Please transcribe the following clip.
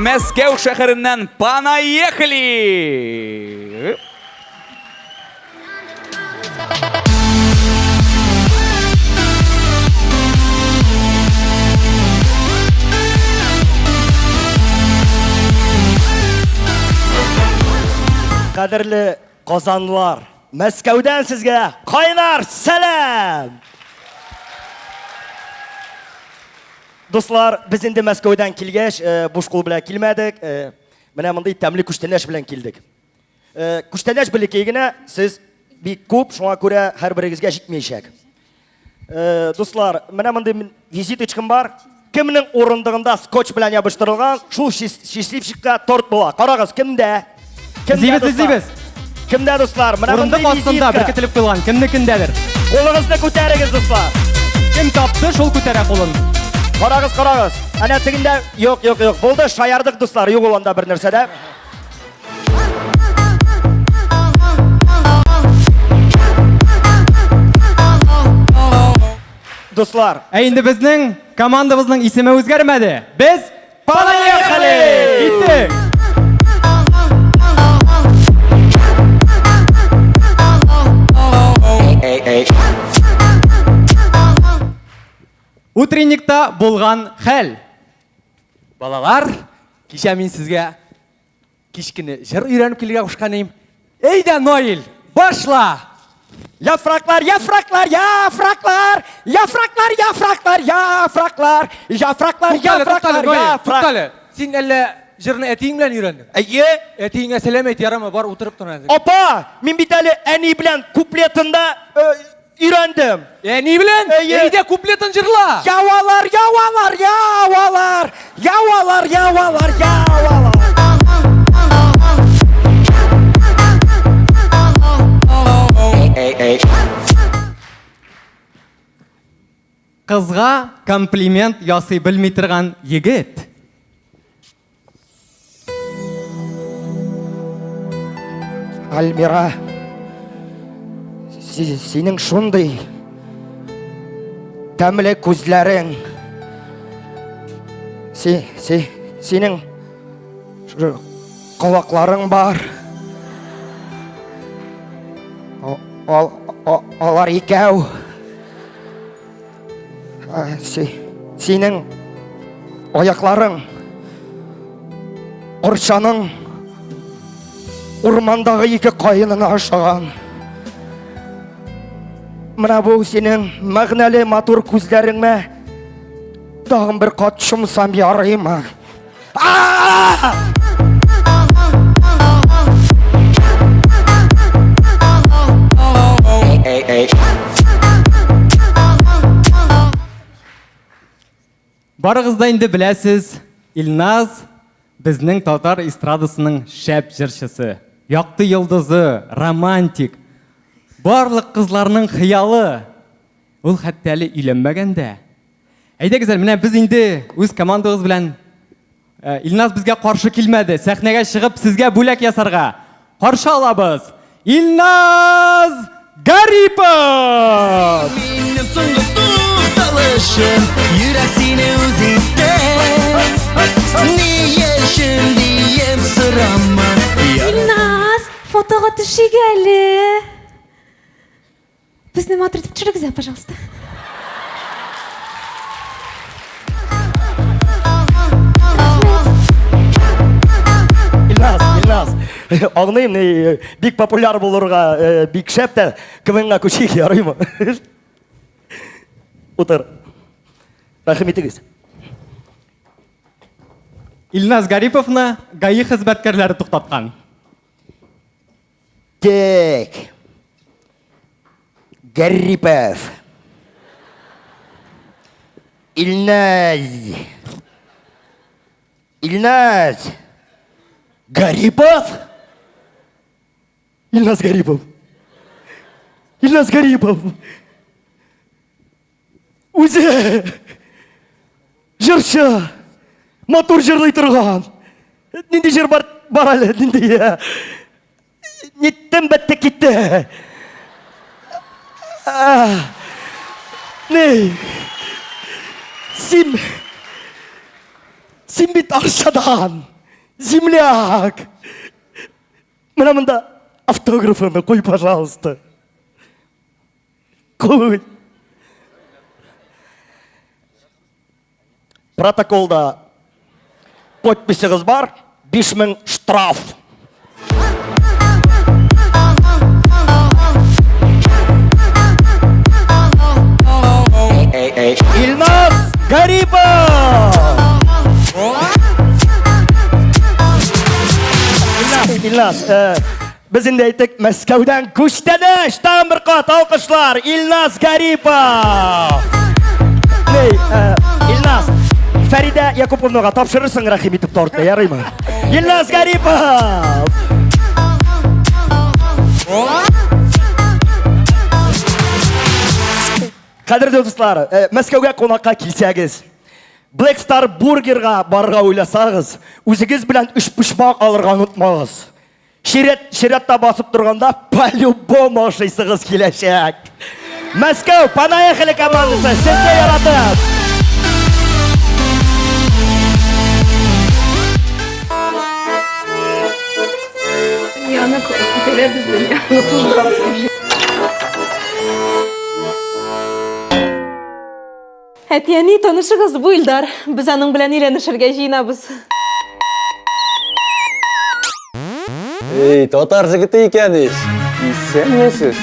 Мәскәү шәһәреннән Понаехали! Кадерле Казанлар, Мәскәүдән сезгә кайнар сәлам! Дуслар, без инде Мәскәүдән килгәч, э, буш кул белән килмәдек. Э, менә мондый тәмле күчтәнәч белән килдек. Э, күчтәнәч бәләкәй генә, сез бик күп, шуңа күрә һәрберегезгә җитмәячәк. Э, дуслар, менә мондый визиточкам бар. Кемнең урындыгында скотч белән ябыштырылган, шул счастливчикка торт була. Карагыз, кемдә? Кемдә, Эзлибез, эзлибез. Кемдә, дуслар? Менә Урындык астында беркетелеп куелган. Кемнекендәдер? Кулыгызны күтәрегез, дуслар. Кем тапты, шул күтәрә кулын. Карагыз, карагыз. Әнә тегендә юк, юк, юк. Булды, шаярдык, дуслар. Юк ул анда бер нәрсә дә. Дуслар. Ә инде безнең командабызның исеме үзгәрмәде. Без Поехали! Киттек! Утренникта булган хәл. Балалар, кичә мин сезгә кичкене җыр өйрәнеп килергә кушкан идем. Әйдә, Наил, башла! Яфраклар, яфраклар, яфраклар, яфраклар, яфраклар, яфраклар, яфраклар, яфраклар, яфрак. Туктале, син әллә җырны әтиең белән өйрәндең? Әйе. Әтиеңә сәлам әйт, ярамы, бар утырып тор әзер. Апа, мин бит әле әни белән куплетында э, Өйрәндем. Әни белән? Әйе. Әйдә куплетын җырла. Явалар, явалар, явалар, явалар, явалар, явалар. Кызга комплимент ясый белми торган егет. Альмира, синең шундый тәмле күзләрең. Си, си, синең колакларың бар. Ал, алар икәү. Синең аякларың Орчаның урмандагы ике каенына ошаган. Менә бу синең мәгънәле матур күзләреңә тагын бер кат чумсам ярыймы? Барыгыз да инде беләсез, Илназ безнең татар эстрадасының шәп җырчысы, якты йолдызы, романтик. Барлык кызларның хыялы. Ул хәтта әле өйләнмәгән дә. Әйдәгез әле, менә без инде үз командабыз белән э, Илназ безгә каршы килмәде. Сәхнәгә чыгып сезгә бүләк ясарга. Каршы алабыз. Илназ Гарипов! Минем соңгы тукталышым, йөрәк сине үз итте. Ни өчен диеп сорама. Илназ, фотога төшик әле. Безне матур итеп төшерегез, ә, пожалуйста. Илназ, Илназ, аңлыйм, ни, бик популяр булырга э, бик шәп тә, КВНга күчик, ярыймы? Утыр. Рәхим итегез. Илназ Гариповны ГАИ хезмәткәрләре туктаткан. Так. Гарипов. Илназ. Илназ. Гарипов? Илназ Гарипов. Илназ Гарипов. Үзе җырчы. Матур җырлый торган. Нинди җыр бар, бар әле, нинди? Ниттем бетте китте. Ни? Син Син бит Арчадан. Земляк! Менә монда автографыңны куй, пожалуйста. Куй. Протоколда подписегез бар, 5000 штраф. Илназ Гарипов! Илназ, Илназ, э, без инде әйттек, Мәскәүдән күчтәнәч, тагын бер кат алкышлар, Илназ Гарипов! Ней, э, Илназ, Фәридә Якуповнага тапшырырсың рәхим итеп тортны, ярыймы? Илназ Гарипов! Кадерле дуслар, э, Мәскәүгә кунакка килсәгез, Black Star Burgerга барырга уйласагыз, үзегез белән өчпочмак алырга онытмагыз. Чират, чиратта басып торганда по-любому ашыйсыгыз киләчәк. Мәскәү, понаехали командасы, сезне яратып! Дөньяны күтәрәбез, дөньяны туздырабыз дип. Әти-әни, танышыгыз, бу Илдар. Без аның белән өйләнешергә җыенабыз. Эй, татар җегете икән ич. Исәнмесез.